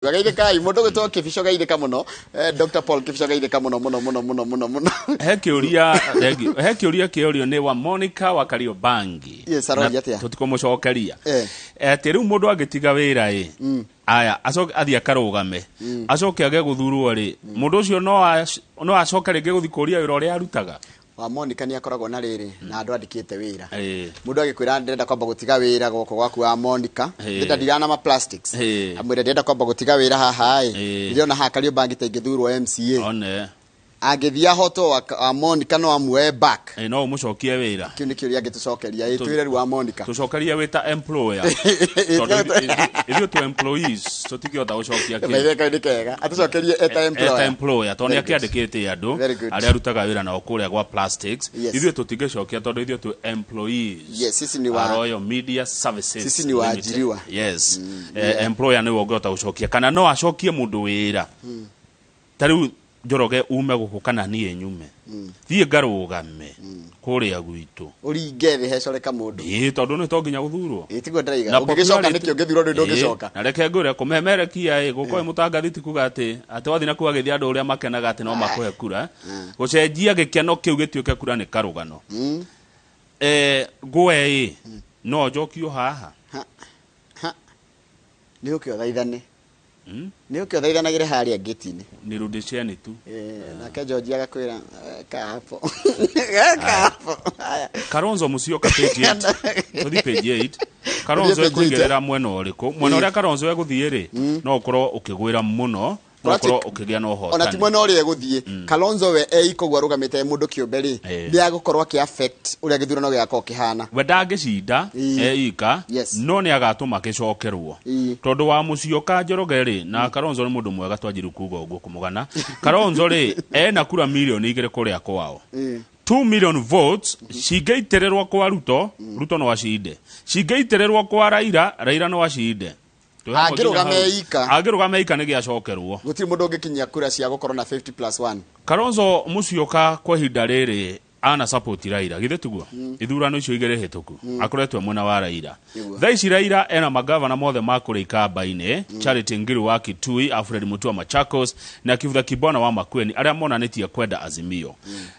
Geithĩkai mũndũ ũgwĩtwo Kĩbico, geithĩka mũno. Dr. Paul Kĩbico, geithĩka mũno mũno mũno mũno mũno mũno. He kĩũria, thank you. He kĩũria kĩorio nĩ wa Monica wa Kariobangi. Yes, aroria atĩa? Tũtikũmũcokeria. Eh. Atĩ rĩu mũndũ angĩtiga wĩra ĩ aya, acoke athiĩ akarũgame, acoke age gũthurwo rĩ, mũndũ ũcio no acoke rĩngĩ gũthiĩ kũria wĩra ũrĩa arutaga? Wa Monica nĩ akoragwo na rĩrĩ na andũ andĩkĩte wĩra. Mũndũ agĩkwĩra ndĩrenda kwamba gũtiga wĩra gũkũ gwaku wa Monica, ndĩrenda ndirana ma plastics, amwĩre ndĩrenda kwamba gũtiga wĩra haha ĩ, ndĩrona haha Kariobangi ta ingĩthurwo MCA, one angĩthiĩ ahotwo, wa Monica no amuoe back? No ũmũcokie wĩra? Kĩu nĩ kĩũria angĩtũcokeria. Ĩ, twĩre rĩu wa Monica. Tũcokerie wĩ ta employer, tondũ ithuĩ tu employees tũtingĩhota gũcokia kĩu. Maithe kau nĩ kega, atũcokerie eta eta employer. Employer, tondũ nĩ Very good. akĩandĩkĩte andũ Very good. arĩa arutaga wĩra nao kũrĩa gwa plastics. Ithuĩ tũtingĩcokia tondũ ithuĩ tu employees Yes, sisi ni wa a Royal Media Services Sisi ni Limited. waajiriwa. Yes. Employer nĩwe ũngĩhota gũcokia kana no acokie mũndũ wĩra. Ta rĩu Njoroge ume gũkũ kana niĩ nyume thiĩ ngarũgame kũrĩa gwitũ, ũringe thĩ hecore kamũndũ. Ĩĩ, tondũ nĩ to nginya gũthurwo. Ĩ, tiguo ndĩraiga. Na ũngĩgĩcoka popularity- nĩkĩ ũngĩthurwo ndũ ndũngĩcoka? Ĩĩ, na reke ngwĩre kũmemerekia ĩ gũkorwo mũtangathi ti kuga atĩ wathiĩ na kuo agĩthiĩ andũ ũrĩa makenaga atĩ no makũhe kura, gũcenjia gĩkeno kĩu gĩtuĩke kura nĩ karũgano. Ngũe ĩ no njokio haha? Ha, ha. Nĩ ũke ũthaithane. Nĩ ũke ũthaithanagĩre harĩa ngĩti-inĩ. Nirudisheni tu. Eh, nake George agakwĩra, "Eh, kaa hapo, kaa hapo." Haya. Kalonzo Musyoka, page 8, tũthiĩ page 8. Kalonzo Tũthiĩ page 8. ekũingĩrĩra mwena ũrĩkũ? Mwena ũrĩa Kalonzo egũthiĩ rĩ, no ũkorwo ũkĩgwĩra mũno, no Ona ti- ũkorwo ũkĩgĩa na ona ti ũhotani. Mwena ũrĩa egũthiĩ Kalonzo we eika ũguo arũgamĩte e mũndũ kĩũmbe rĩ, nĩ agũkorwo akĩ affect ũrĩa gĩthurano gĩgakorwo kĩhana. We ndangĩcinda eika, no nĩ agatũma gĩcokerwo, tondũ wa Mũcioka Njoroge rĩ na Kalonzo nĩ mũndũ mwega, twanjiru kuga ũguo kũmũgana. Kalonzo rĩ ena kura 2 milioni kũrĩa kwao. 2 million votes cingĩitĩrĩrwo kwa Ruto, Ruto no acinde. Cingĩitĩrĩrwo kwa Raila, Raila no acinde. Twĩ hamwe nginya Angĩrũgama hau. eika. Angĩrũgama eika nĩ gĩacokerwo. Gũtirĩ mũndũ ũngĩkinyia kura cia gũkorwo na 50 plus 1. Kalonzo Musyoka kwa ihinda rĩrĩ ana support Raila, githĩ tiguo? Ithurano icio igĩrĩ hĩtũku akoretwo e mwena wa Raila. Thaa ici Raila ena magavana mothe ma kũrĩa ikamba-inĩ, Charity Ngilu wa Kitui, Alfred Mutua Machakos na Kivutha Kibwana wa Makueni, arĩa monanĩtie kwenda Azimio.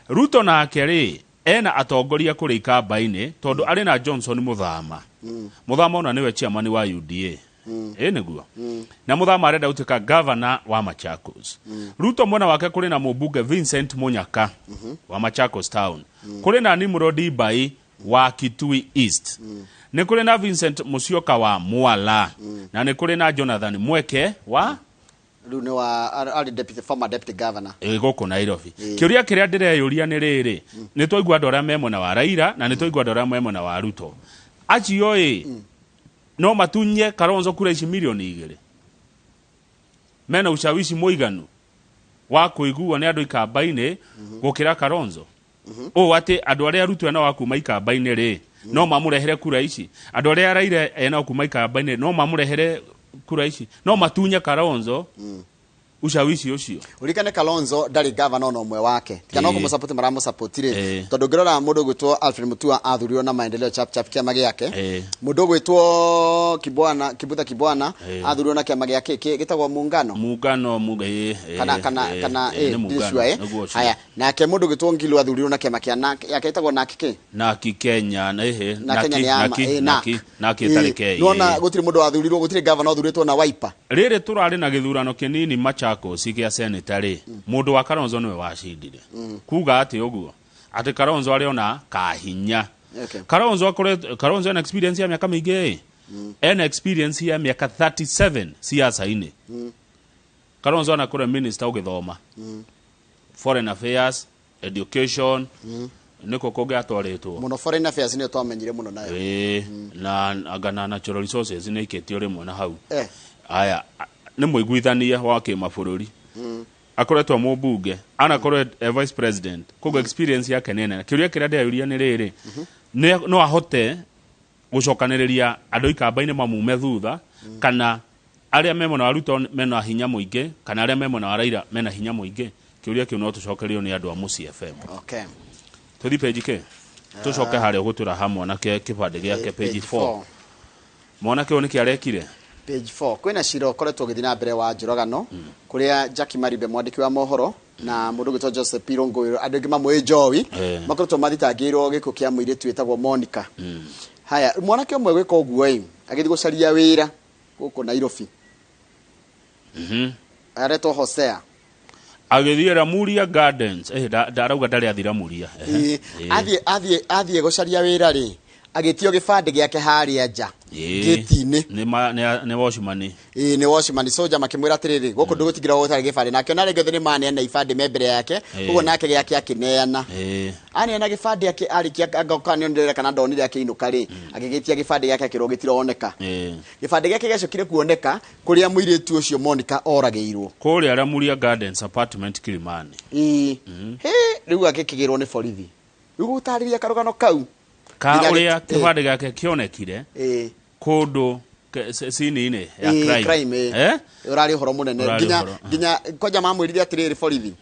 Ruto nake rĩ ena atongoria kũrĩa ikamba-inĩ, tondũ arĩ na Johnson Muthama. Muthama ona nĩwe chairman wa UDA. Ĩ nĩguo na Muthama arenda gũtuĩka governor wa Machakos. Ruto mwena wake kũrĩ na mũmbunge Vincent Munyaka wa Machakos Town, kũrĩ na Nimrod Mbai wa Kitui East, nĩ kũrĩ na Vincent Musyoka wa Mwala, na nĩ kũrĩ na Jonathan Mweke wa Rĩu nĩ wa arĩ deputy, former deputy governor. Ĩ, gũkũ Nairobi. Kĩũria kĩrĩa ndĩreyũria nĩ rĩrĩ, nĩ twaigua andũ arĩa me mwena wa Raila na nĩ twaigua andũ arĩa me mwena wa Ruto, acio ĩ no matunye Kalonzo kura ici 2 milioni? Mena ushawishi mũiganu wa kũiguo nĩ andũ ikamba-inĩ gũkĩra Kalonzo, ũũ atĩ andũ arĩa Ruto ena wa kuma ikamba-inĩ rĩ no mamũrehere kura ici, andũ arĩa Raila ena kuma ikamba-inĩ no mamũrehere kura ici, no matunye Kalonzo ushawishi ũcio? Ũririkane Kalonzo ndarĩ gavana ona ũmwe wake, tiga no kũmũsupport maramũsupport rĩ, tondũ ũngĩrora mũndũ ũgwĩtwo Alfred Mutua athurirwo na Maendeleo Chap Chap, kĩama gĩake. Mũndũ ũgwĩtwo Kibwana, Kibutha Kibwana, athurirwo na kĩama gĩa kĩ gĩtagwo Muungano. Muungano, kana kana kana nĩ ndirĩ Muungano, sure, nĩguo ũcio. Haya, nake mũndũ ũgwĩtwo Ngilu athurirwo na kĩama kĩa NAK, yake ĩtagwo NAK kĩ? Naki Kenya na ĩhĩ. Na Kenya nĩ ya Naki, NAK. Naki, Naki ĩtarĩ K. Nĩwona gũtirĩ mũndũ wathurirwo, gũtirĩ gavana ũthurĩtwo na Wiper. Rĩrĩ tũrarĩ na gĩthurano kĩnini Machakos gĩa seneta rĩ, mũndũ wa Kalonzo nĩwe wacindire. Kuga atĩ ũguo atĩ Kalonzo arĩ ona kahinya. Kalonzo akoretwo, Kalonzo ena experience ya mĩaka mĩingĩ ĩ, ena experience ya mĩaka 37 siasa-inĩ. Kalonzo anakorwo minister ũgĩthoma foreign affairs, education, nĩkũ kũngĩ atwarĩtwo? Mũno foreign affairs nĩyo twamenyire mũno nayo. Ĩĩ, na anga na natural resources nĩ ikĩtio rĩmwe na hau. Aya, nĩ mũiguithania wa kĩmabũrũri, akoretwo mũmbunge, anakorwo e vice president, koguo experience yake nĩ nene. Kĩũria kĩrĩa ndĩreyũria nĩ rĩrĩ, no ahote gũcokanĩrĩria andũ ikamba-inĩ mamume thutha, kana arĩa me mwena wa Ruto mena hinya mũingĩ, kana arĩa me mwena wa Raila mena hinya mũingĩ? Kĩũria kĩu no tũcokerio nĩ andũ a Mũciĩ FM. Tũthi page kĩ, tũcoke harĩa ũgũtwĩra ha mwanake kĩbandĩ gĩake, page 4. Mwanake ũyũ nĩkĩ arekire? Page 4 kwĩna cira ũkoretwo ũgĩthiĩ na mbere wa njũragano, kũrĩa Jackie Maribe, mwandĩki wa mohoro, na mũndũ ũgwĩtwo Joseph Pirũngũĩro, andũ aingĩ mamũĩ Joey, makoretwo mathitangĩirwo gĩkuũ kĩa mũirĩtu wĩtagwo Monica. Haya, mwanake ũmwe gwĩka ũguo ĩ, agĩthiĩ gũcaria wĩra gũkũ Nairobi, aretwo Hosea. Agĩthiĩ Ramuria Gardens. Ndarauga ndarĩ athi Ramuria. Ehe. Athiĩ gũcaria wĩra rĩ, agĩtio gĩbandĩ gĩake harĩa nja gĩti-inĩ. Nĩ watchman. Ĩĩ, nĩ watchman soja, makĩmwĩra atĩrĩrĩ, gũkũ ndũgũtigĩra ũtarĩ gĩbandĩ, nake ona rĩngĩ nĩ maneana ibandĩ me mbere yake. Ũguo nake gĩake akĩneana. Aneana gĩbandĩ arĩkia angoka nĩonire kana ndonire, akĩinũka rĩ, agĩgĩtia gĩbandĩ gĩake, akĩrwo gĩtironeka. Gĩbandĩ gĩake gĩacokire kuoneka kũrĩa mũirĩtu ũcio Monica oragĩirwo. Kũrĩa Ramuria Gardens apartment, Kilimani. Ĩĩ, he rĩu agĩkĩgĩrwo nĩ borithi, rĩu gũtarĩria karũgano kau ka nginya ũrĩa kĩbandĩ gĩake kĩonekire kũndũ scene-inĩ ya crime. Crime, ĩĩ. Eh? Ũrarĩ ũhoro mũnene. Ũrarĩ Nginya ũhoro. nginya kwanja mamwĩrire atĩrĩrĩ borithi,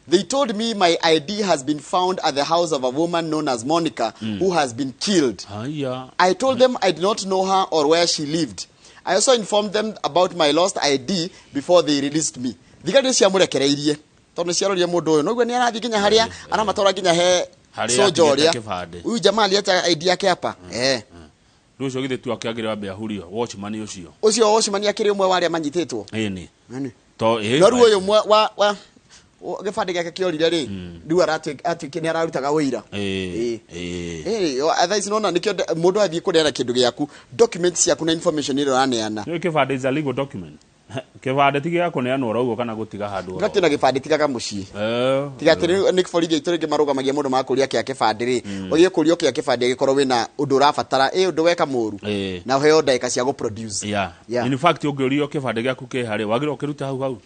"They told me my ID has been found at the house of a woman known as Monica who has been killed. Haya. I told them I did not know her or where she lived. I also informed them about my lost ID before they released me." Thigari nĩ ciamũrekereirie tondũ nĩ ciarorie mũndũ ũyũ noguo nĩ arathiĩ nginya harĩa aramatwara nginya he Harĩa soja atigĩte ũrĩa kĩbandĩ. Huyu jamaa aliacha ID yake hapa. Eh. Rĩu ũcio githĩ tu akĩagĩrĩra ambe ahurio, watchman ũcio? Ũcio watchman akĩrĩ ũmwe wa arĩa manyitĩtwo. Ĩni. Nani? To ĩ. No rĩu ũyũ mwe wa gĩbandĩ gĩake kĩorire rĩ, rĩu aratuĩka nĩ ararutaga ũira. Ĩ. Ĩ. Thaa ici nona nĩkĩo mũndũ athiĩ kũneana kĩndũ gĩaku, documents ciaku na information ĩrĩa ũraneana. Nĩ kĩbandĩ is a legal document. Kĩbandĩ ti gĩa kũneanwo oro ũguo kana gũtiga handũ oro. Gati na gĩbandĩ tigaga mũciĩ. Tiga atĩ rĩu nĩ borithi aitũ rĩngĩ marũgamagia mũndũ makũria kĩa kĩbandĩ rĩ, ũthiĩ kũrio kĩa kĩbandĩ agĩkorwo wĩna ũndũ ũrabatara, ĩ ũndũ weka mũru, na ũheo ndagĩka cia gũproduce. In fact, ũngĩũrio kĩbandĩ gĩaku kĩ harĩ, wagĩrĩirwo ũkĩrute hau hau.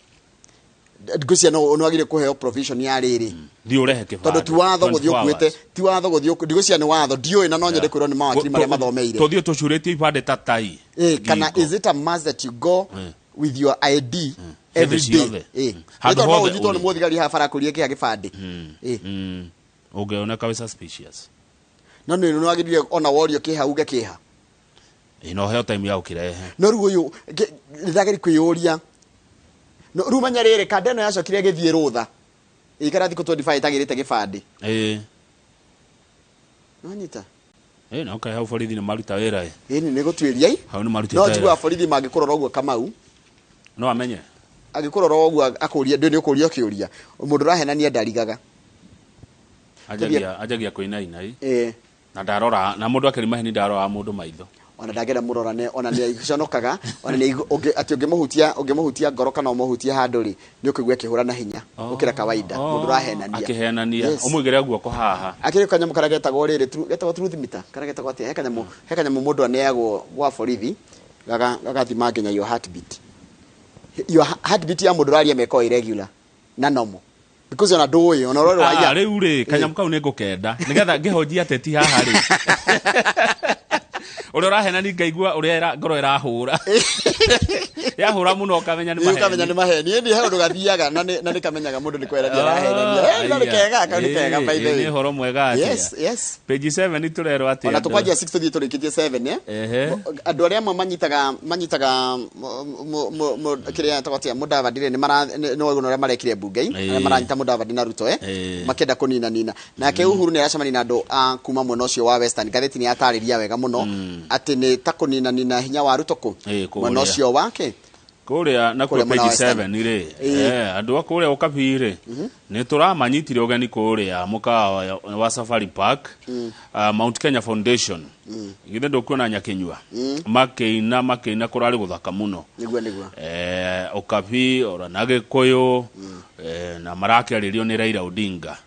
Ngwĩciria no nĩ wagĩrĩire kũheo provision ya rĩrĩ, Thiĩ ũrehe kĩbandĩ. Tondũ ti watho gũthiĩ 24 ũkuĩte hours. ti watho gũthiĩ ndigwĩciria nĩ watho, ndiũĩ, na no nyende kwĩrwo nĩ mawakiri marĩa mathomeire. Tũthiĩ tũcurĩtie ibandĩ ta tai. Kana Ngingo. is it a must that you go with your ID every Hĩndĩ day? ciothe. Handũ Handũ no hothe ũnyitwo nĩ ũrĩ. mũthigari haha bara kũrie kĩa gĩbandĩ. Ũngĩoneka wĩ suspicious. No nĩ wagĩrĩire ona worio kĩha uge kĩha. Ĩ, na ũheo time ya ũkĩrehe. No rĩu ũyũ nĩndageri kwĩyũria, no rĩu menya rĩrĩ, kanda ĩno yacokire ĩgĩthiĩ rũtha ĩikara thikũ 25 ĩtagĩrĩte gĩbandĩ. Nonyita. Ĩ, na ũkahe hau borithi nĩ maruta wĩra ĩ. Ĩni nĩ gũtuĩria ĩ. Hau nĩ marutĩte No wĩra. njiguaga borithi mangĩkũrora ũguo, Kamau, No amenye. Angĩkũrora ũguo akũrie, ndũ nĩ ũkũrio kĩũria, mũndũ ũrahenania ndarigaga. Anjagia kũinaina ĩ. Na ndarora na mũndũ akĩrĩ maheni, ndaroraga mũndũ maitho. Ona ndangĩenda mũrorane, ona nĩ aconokaga, ona nĩ atĩ ũngĩmũhutia ngoro kana ũmũhutie handũ rĩ, nĩ ũkũigua ĩkĩhũra na hinya gũkĩra kawaida mũndũ ũrahenania. Akĩhenania. Yes. Ũmũigĩre guoko haha. Akĩrĩ kanyamũ karĩa getagwo rĩrĩ, getagwo truth meter karĩa getagwo atĩa, he kanyamũ mũndũ aneagwo gwa borithi gagathima nginya your heartbeat, your heartbeat ya mũndũ ũraria meko irregular na normal, because ona ndũĩ ona ũrorwo. Ah, rĩu rĩ, kanyamũ kau nĩ ngũkenda nĩgetha ngĩhonjia ateti haha rĩ, ũrĩa ũrahenani ngaigua ũrĩa ngoro ĩrahũra, yahũra mũno ũkamenya nĩ ũkamenya nĩ maheni. Maheni ĩndĩ he ũndũ gathiaga na nĩ kamenyaga mũndũ nĩ kwerania arahenania. Eh, no nĩ kega, kau nĩ kega, by the way. Nĩ ũhoro mwega atĩa. Yes. Page 7 tũrerwo atĩa? Ona andũ? tũkwanjia 6 tũthiĩ tũrĩkĩtie 7, eh? Andũ arĩa amwe manyitaga kĩrĩa etagwo atĩa, Mudavadi rĩ, nĩ waigua ũrĩa marekire mbunge, arĩa maranyita Mudavadi na Ruto, eh, makĩenda kũnina nina nake Uhuru nĩ aracemania na andũ a kuma mwena ũcio wa Western. Ngathĩti nĩ yatarĩria wega mũno atĩ nĩ ta kũnina nina hinya wa Ruto kũ Kũrĩa. Mwena ũcio wake. Kũrĩa nakuo. Kũrĩa mwena wa Page Western. 7 rĩ, andũ a kũrĩa Ũkabi rĩ, nĩ tũramanyitire ũgeni kũrĩa mũkawa wa Safari Park, Mount Kenya Foundation. Githĩ ndũkuona Nyakinyua makĩina makĩina, kũrarĩ gũthaka mũno. Nĩguo. Ũkabi ora na Gĩkũyũ, na marakĩarĩrio nĩ Raila Odinga.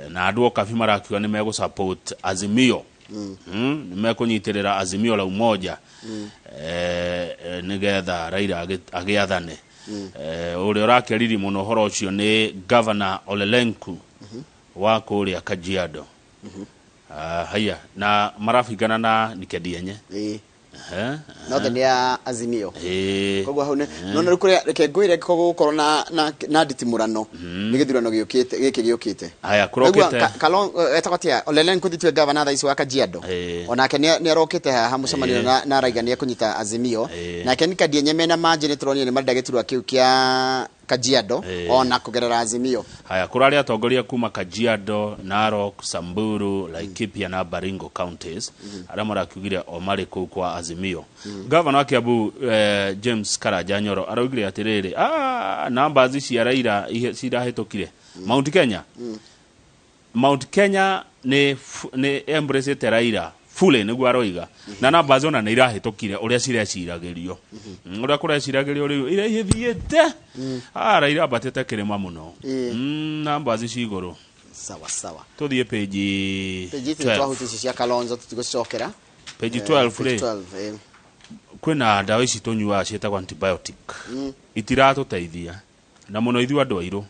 Na andũ a Ũkabi marakiuga nĩ megũ support Azimio, nĩ mekũnyitĩrĩra Azimio la Umoja, nĩgetha Raila agĩathane. Ũrĩa ũrakĩariri mũno ũhoro ũcio nĩ Governor Ole Lenku wa kũrĩa Kajiado. Ah, haya, na marabingana na Nikedienye. Ehe. Na othe nĩ a Azimio. Ĩĩ. Koguo hau nĩ no rĩu kũrĩa, reke ngwĩre, gũkorwo na nditimũrano nĩ gĩthurano gĩũkĩte gĩkĩ gĩũkĩte. Haya, kũrokĩte. Etagwo atĩa, Ole Lenku titue gavana thaa ici wa Kajiado. Onake nĩ arokĩte haha mũcemanio na araiga nĩ ekũnyita Azimio. Nake nĩ Kadienye mena Manji, nĩ tũronire nĩ marenda gĩturwa kĩu kĩa Kajiado ona kũgerera Azimio. Haya, kũrarĩ atongoria kuma Kajiado, Narok, Samburu, Laikipia na Baringo counties arĩa marakiugire o marĩ kũu kwa Azimio. Gavana wa Kiambu James Karanja Nyoro araugire atĩrĩrĩ, numbers cia Raila cirahĩtũkire Mount Kenya. Mount Kenya nĩ embrace Raila fully, nĩguo aroiga, na numbers ona nĩ irahĩtũkire ũrĩa cireciragĩrio. Ũrĩa kũreciragĩrio rĩu iria igĩthiĩte, Raila ambatĩte kĩrĩma mũno. Numbers ci igũrũ. Sawa sawa. Tũthiĩ page Page 12. twahutia icio cia Kalonzo, tũtigũcokera. Page 12 Page rĩ, 12, eh. Kwĩna ndawa ici tũnyuaga ciĩtagwo antibiotic, itiratũteithia na mũno ithuĩ andũ airũ.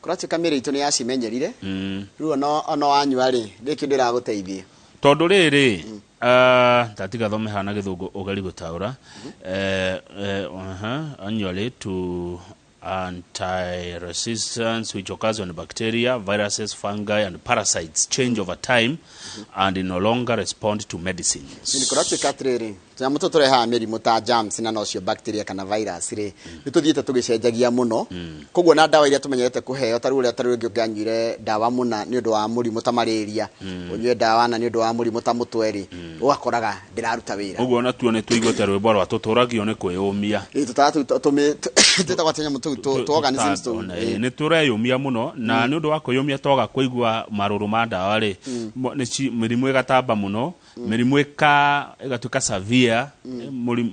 Kũratuĩka mĩrĩ itũ nĩ yacimenyerire. Rĩu ona wanyua rĩ, ndĩ kĩndũ ĩragũteithia. Tondũ rĩrĩ, tatiga thome hana gĩthũngũ ũgeri gũtaũra. Annually to anti-resistance which occurs when bacteria, viruses, fungi and parasites change over time and no longer respond to medicines. Nĩ kũratuĩka atĩrĩrĩ, tũnyamũ tũtũ tũrehaga mĩrimũ ta germs na nocio bacteria kana virus rĩ, nĩ tũthiĩte tũgĩcenjagia mũno. Koguo na ndawa iria tũmenyerete kũheo, ta rĩu ũrĩa, ta rĩu rĩngĩ ũngĩanyuire ndawa mũna nĩ ũndũ wa mũrimũ ta malaria, ũnyue ndawa na nĩ ũndũ wa mũrimũ ta mũtwe rĩ, ũgakoraga ndĩraruta wĩra. Ũguo natuo nĩ tũiguĩte rwĩmbo rwa tũtũragio nĩ kwĩyũmia. Ĩ, tũtagwo tũnyamũ tũu tũ organisms tũu. Nĩ tũreyũmia mũno, na nĩ ũndũ wa kwĩyũmia twaga kũigua marũrũ ma ndawa rĩ, mĩrimũ ĩgatamba mũno, mĩrimũ ĩgatuĩka severe,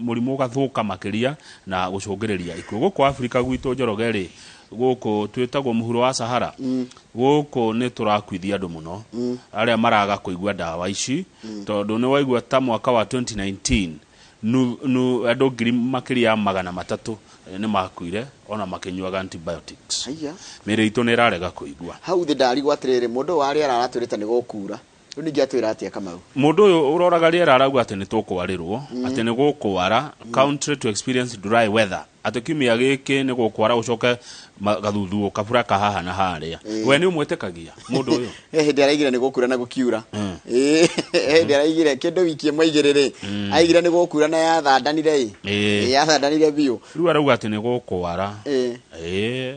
mũrimũ ũgathũka makĩria na gũcũngĩrĩria ikuũ. Gũkũ Afrika gwitũ, Njoroge rĩ, gũkũ twĩtagwo mũhuro wa Sahara, gũkũ nĩ tũrakuithia andũ mũno arĩa maraga kũigua ndawa ici, tondũ nĩ waigua ta mwaka wa 2019 nu andũ ngiri makĩria ya 300 nĩ makuire ona makĩnyuaga antibiotics. Haiya. Mĩrĩ itũ nĩ ĩrarega kũigua. Hau thĩ ndarigwo atĩrĩrĩ, mũndũ ũyũ wa rĩera aratwĩrĩte nĩ gũkura, rĩu ningĩ atwĩra atĩa, Kamau? Mũndũ ũyũ ũroraga rĩera arauga atĩ nĩ tũkwarĩrwo, atĩ nĩ gũkwara, country to experience dry weather, atĩ kiumia gĩkĩ nĩ gũkwara, gũcoke gathuthuo kabura kahaha na harĩa. We nĩ ũmwĩtĩkagia mũndũ ũyũ? He hĩndĩ araigire nĩ gũkura na gũkiura. Ĩĩ, he hĩndĩ araigire kĩndũ wiki ĩmwe igĩrĩ rĩ, aigire nĩ gũkura na yathandanire ĩ. Ĩ, yathandanire biũ. Rĩu arauga atĩ nĩ gũkwara. Ĩĩ. Ĩĩ,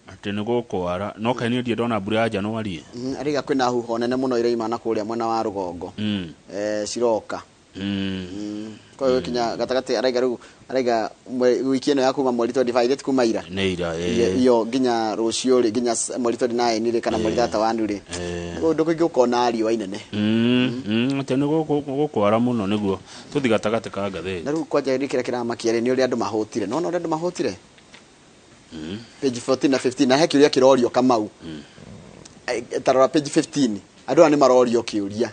atĩ nĩ gũkwara, no kaĩ niĩ ndirĩ ndona mbura ya Januari. Araiga kwĩna huho nene mũno iraima na kũrĩa mwena wa rũgongo. Ciroka. Kwa kinya gatagatĩ araiga, rĩu araiga wiki ĩno ya kuma mweri 25 ĩti kuma ira. Nĩ ira, ĩĩ. Iyo nginya rũciũ rĩ, nginya mweri 29 rĩ, kana mweri 31 rĩ, kũndũ kũingĩ ũkona riũa inene. Atĩ nĩ gũkwara mũno, nĩguo tũthi gatagatĩ ka ngathĩti. Na rĩu kwanja nĩ kĩrĩa kĩramakia rĩ, nĩ ũrĩa andũ mahũtire, nona ũrĩa andũ mahũtire, page 14 na 15, na he kĩũria kĩrorio, Kamau. Ta rora page 15, andũ aya nĩ marorio kĩũria,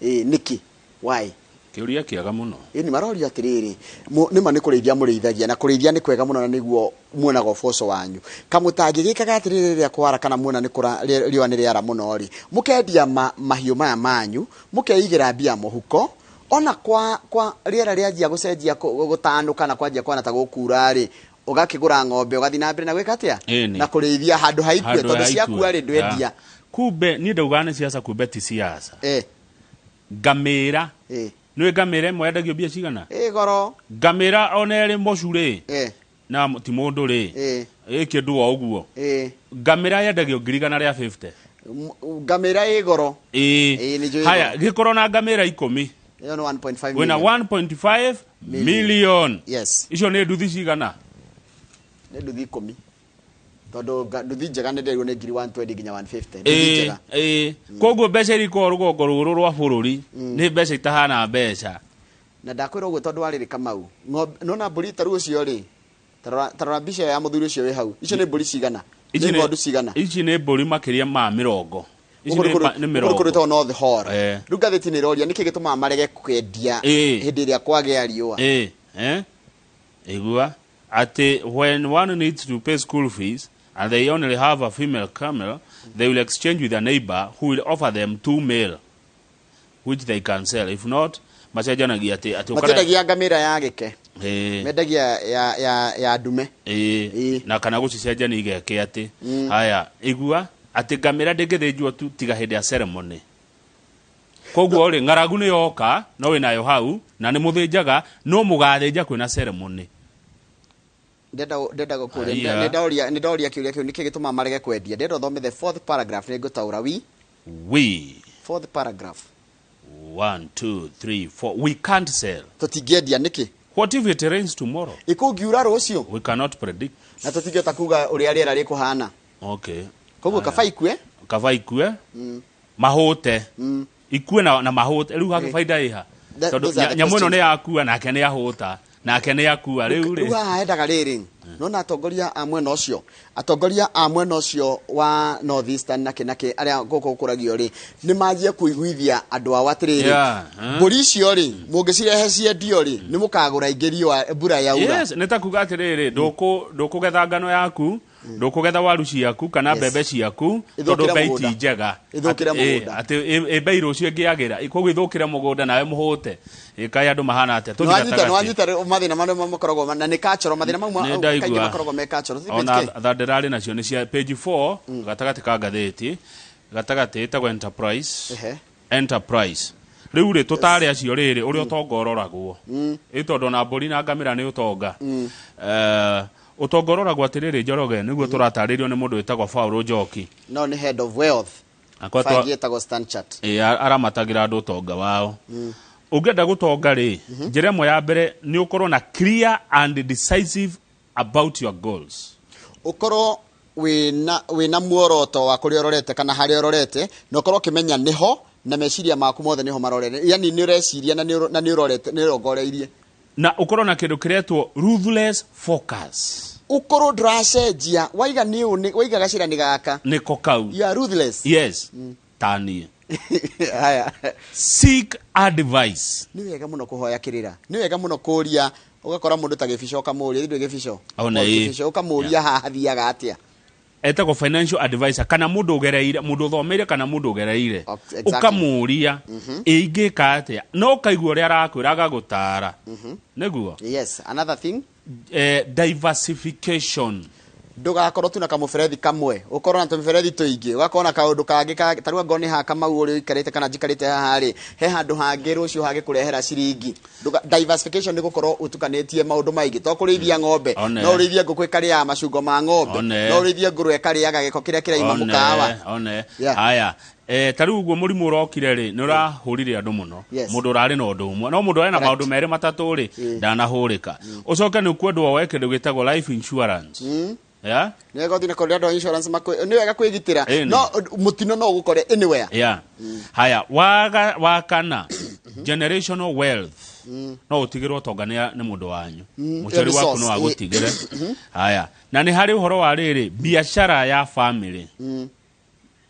ĩ nĩkĩ, why? Kĩũria kĩega mũno. Ĩ, nĩ marorio atĩrĩrĩ, nĩma nĩ kũrĩithia mũrĩithagia, na kũrĩithia nĩ kwega mũno na nĩguo muonaga ũboco wanyu, kamũtangĩgĩkaga atĩrĩrĩ, rĩrĩa kwara kana muona nĩ kũra riũa nĩ rĩara mũno rĩ, mũkendia mahiũ maya manyu, mũkeigĩra mbia mũhuko, ona kwa rĩera rĩanjia gũcenjia, gũtanũka na kwanjia kwana ta gũkura rĩ, ũgakĩgũra ng'ombe, ũgathiĩ na mbere na gwĩka atĩa? Ĩni. Na kũrĩithia handũ haikue, Handũ tondũ haikue. ciakua rĩ, ndwendia. Kumbe niĩ ndaugaga nĩ ciaca, kumbe ti ciaca. Ngamĩra, nĩũĩ ngamĩra ĩmwe yendagio mbia cigana? Ĩ goro. Ngamĩra ona ĩrĩ mocu rĩ, na ti mũndũ rĩ, ĩ kĩndũ o ũguo. Ngamĩra yendagio ngiri igana rĩa 50. Ngamĩra ĩ goro. Ĩĩ. Ĩĩ, nĩ njũĩ. Haya, gĩkorwo na ngamĩra 10. Ĩyo nĩ 1.5 wĩna million. 1.5 million. Yes. Icio nĩ nduthi cigana? Nĩ nduthi 10, tondũ nduthi njega nĩ ndĩrwo nĩ ngiri 120 nginya 150, nduthi njega. Ĩĩ, koguo mbeca iria ikoragwo rũgongo rũrũ rwa bũrũri nĩ mbeca itahana mbeca. Na ndakwĩra ũguo tondũ warĩrĩ, Kamau, ng'ombe nona mbũri ta rĩu ũcio rĩ, tarora mbica ya mũthuri ũcio wĩ hau, icio nĩ mbũri cigana? Ici Nĩ ng'ondu cigana? Ici nĩ mbũri makĩria ma 20. Ici Gũkũ nĩ nĩ kũrĩ 20. twĩtagwo North Hall. Rĩu ngathĩti nĩ ĩroria nĩkĩ gĩtũmaga marege kwendia hĩndĩ ĩrĩa kwagĩa riũa. Ĩĩ, igua atĩ when one needs to pay school fees and they only have a female camel, they will exchange with a neighbor who will offer them two male which they can sell. If not, Macenjanagia atĩ atĩ ũkare- Matiendagia ngamĩra ya gĩke. Ĩĩ. Mendagia ya ndume. Ĩĩ. Ĩĩ. Na kana gũcicenjania igeke atĩ haya igua atĩ ngamĩra ndĩngĩthĩnjwo tu tiga hĩndĩ ya ceremony. Koguo rĩ, ng'aragu nĩ yoka no wĩnayo hau na nĩ mũthĩnjaga, no mũgathĩnja kwĩna ceremony. Ndenda gũkũria. Haiya. Nĩ ndoria kĩũria kĩu, nĩkĩ gĩtũmaga marege kwendia? Ndenda ũthome the fourth paragraph, nĩ ngũtaũra wi. We. Fourth paragraph. One, two, three, four. We can't sell. Tũtingĩendia nĩkĩ? What if it rains tomorrow? Ĩkũngiura rũciũ? We cannot predict. Na tũtingĩhota kuga ũrĩa rĩera rĩkũhana. Koguo kaba ikue. Kaba ikue, mahũte, ikue na mahũte. Rĩu hake baida ĩha? Tondũ Those are the nyamũ ĩno questions. nĩ yakua, nake nĩ ahũta, nake nĩ akua rĩu Rĩu rĩ. Haha hendaga rĩrĩ, nona atongoria a mwena ũcio, atongoria a mwena ũcio wa North Eastern na kĩ arĩa gũkũ gũkũragio rĩ, nĩ manjie kũiguithia andũ ao atĩrĩrĩ, mbũri icio rĩ, mũngĩcirehe ciendio rĩ, nĩ mũkagũra ingĩ riũa mbura yaura. Yes, nĩ ta kuga atĩrĩrĩ, ndũkũgetha ngano yaku, ndũkũgetha waru ciaku kana mbembe ciaku Ithũkĩre tondũ mbei ti mũgũnda. njega. Ithũkĩre mũgũnda. Atĩ ĩ mbei rũciũ ĩngĩagĩra, koguo ithũkĩre mũgũnda nawe mũhũte. Ĩkaĩ andũ mahana atĩa? Tũthiĩ Nĩwanyita. gatagatĩ. Nĩwanyita rĩu mathĩna marĩa makoragwo na nĩ cultural, mathĩna mau Nĩ ndaigua. kaingĩ makoragwo me cultural. Tũthiĩ Ona page K. tha ndĩrarĩ nacio nĩ cia page 4, gatagatĩ ka ngathĩti gatagatĩ, ĩtagwo Enterprise. Enterprise rĩu rĩ, tũtarĩ acio rĩrĩ ũrĩa ũtonga ũroragwo ĩ, tondũ ona mbũri na ngamĩra nĩ ũtonga. Ũtonga ũroragwo atĩrĩrĩ, Njoroge, nĩguo tũratarĩrio nĩ mũndũ wĩtagwo Paul Njoki. No nĩ head of wealth. Akoretwo Bengi ĩtagwo Stanchart. Ĩ, aramatagĩra andũ ũtonga wao. Ũngĩenda gũtonga rĩ, njĩra ĩmwe ya mbere nĩ ũkorwo na clear and decisive about your goals. Ũkorwo wĩna muoroto wa kũrĩa ũrorete kana harĩa ũrorete, na ũkorwo ũkĩmenya nĩho na meciria maku mothe nĩho marorete, yani nĩ ũreciria na nĩ ũrorete, nĩ ũrongoreirie. Na ũkorwo na kĩndũ kĩretwo ruthless focus. Ũkorwo ndũracenjia, waiga nĩ ũũ waiga gacĩra nĩ gaka. Nĩko kau. You are ruthless. Yes, taniĩ. Haya. Seek advice. Nĩ wega mũno kũhoya kĩrĩra, nĩ wega mũno kũria, ũgakora mũndũ ta Gĩbico ũkamũria, ndũĩ Gĩbico? Ona Paul ĩĩ. Gĩbico, ũkamũria haha hathiaga atĩa. Etagwo financial advisor kana mũndũ ũgereire, mũndũ ũthomeire kana mũndũ ũgereire. Ũkamũria ĩ ingĩka atĩa, no ũkaigua ũrĩa arakwĩra, agagũtara nĩguo. Yes, another thing. Diversification. Ndũgakorwo tu na kamũberethi kamwe, ũkorwo na tũmĩberethi tũingĩ, ũgakorwo na kaũndũ kangĩ ta rĩu angorwo nĩ haha Kamau ũrĩa ũikarĩte kana njikarĩte haha rĩ, he handũ hangĩ rũciũ hangĩkũrehera ciringi. Diversification nĩ gũkorwo ũtukanĩtie maũndũ maingĩ, to kũrĩithia ng'ombe, no ũrĩithie ngũkũ ĩkarĩaga macungwa ma ng'ombe, no ũrĩithie ngũrwe ĩkarĩaga gĩko kĩrĩa kĩraima mũkawa. One. Haya, ta rĩu ũguo mũrimũ ũrokire rĩ, nĩ ũrahũrire andũ mũno. Mũndũ ũrarĩ na ũndũ ũmwe, no mũndũ ũrarĩ na maũndũ merĩ matatũ rĩ, ndanahũrĩka. Ũcoke nĩ ũkwendwo woe kĩndũ gĩtagwo life insurance. Yeah? Nĩ wega ũthiĩ na kũrĩa andũ a insurance nĩ wega kwĩgitĩra. Ĩni. No mũtino no ũgũkore anywhere. Yeah. Haya, waga wa kana, generational wealth. No ũtigĩrwo ũtonga nĩ mũndũ wanyu, mũciari Ĩyo nĩ waku no source. agũtigĩre. Haya, na nĩ harĩ ũhoro wa rĩrĩ, biacara ya family.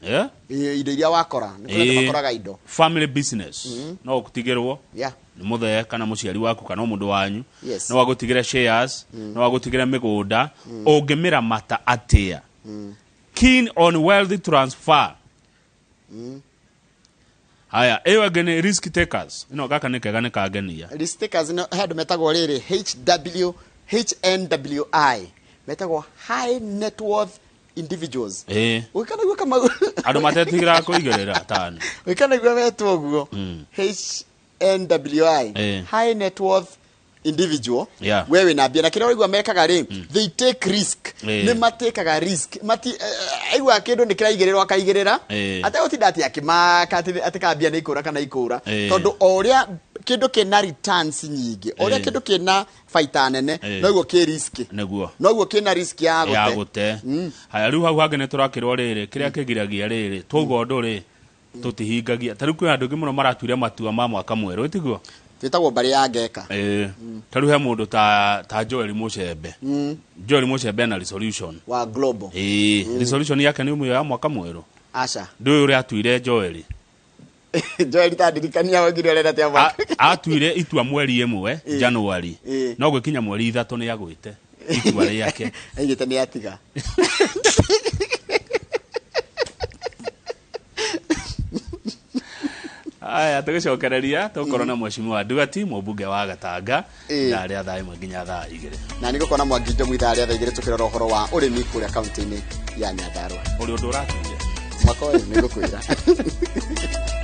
Yeah? Indo iria wakora, nĩ kũrĩ andũ makoraga indo. Family business no ũtigĩrwo nĩ mũthee kana mũciari waku kana mũndũ wanyu. No agũtigĩre shares, no agũtigĩre mĩgũnda ũngĩmĩramata atĩa. Keen on wealth transfer. Haya, ĩyo ĩngĩ nĩ risk takers. Ĩno gaka nĩ kega, nĩ kangenia. Risk takers no he andũ metagwo rĩrĩ HW HNWI, metagwo high net worth individuals. Ũgĩkanaigua Kamau? Andũ matetigĩraga kũigĩrĩra tani. Ũgĩkanaigua metwo ũguo HNWI, high net worth individual? We wĩna mbia na kĩrĩa ũraigua mekaga rĩ, they take risk. Nĩ matĩkaga risk, mati aigua kĩndũ nĩ kĩraigĩrĩrwo akaigĩrĩra, ategũtinda atĩ akĩmaka atĩ kambia nĩ ikũra kana ikũra, tondũ o ũrĩa kĩndũ kĩna returns nyingĩ, o ũrĩa kĩndũ kĩna baita nene, noguo kĩ risk, noguo kĩna risk ya ya gũte. Gũte. Haya, rĩu hau hangĩ nĩ tũrakĩrwo rĩrĩ, kĩrĩa kĩgiragia rĩrĩ twauga ũndũ rĩ, tũtihingagia. Ta rĩu kwĩ andũ aingĩ mũno maratuire matua ma mwaka mwerũ, ĩtiguo? Twĩtagwo mbarĩ ya ngeka. Ĩĩ. Ta rĩu he mũndũ ta Joel Mũcembe. Joel Mũcembe na resolution wa global. Ĩĩ, resolution yake nĩ ũmwe ya mwaka mwerũ. Aca. Ndũĩ ũrĩa atuire Joel? Joel, tandirikania, waugire ũrenda atĩa mwaka? Atuire itua mweri 1 January, no gwĩkinya mweri 3 nĩ agwĩte itua rĩake. Aigĩte nĩ atiga. Aya, tũgĩcokereria tũgũkorwo na Mheshimiwa Nduati, mũmbunge wa Gatanga, ithaa rĩa 1:00 nginya 2:00. Na nĩ gũkorwo na Mwangi Njomu ithaa rĩa 2:00 tũkĩrora ũhoro wa ũrĩmi kũrĩa kaunti-inĩ ya Nyandarua. Ũrĩ ũndũ ũrakinyia mwaka ũyũ nĩ ngũkwĩra.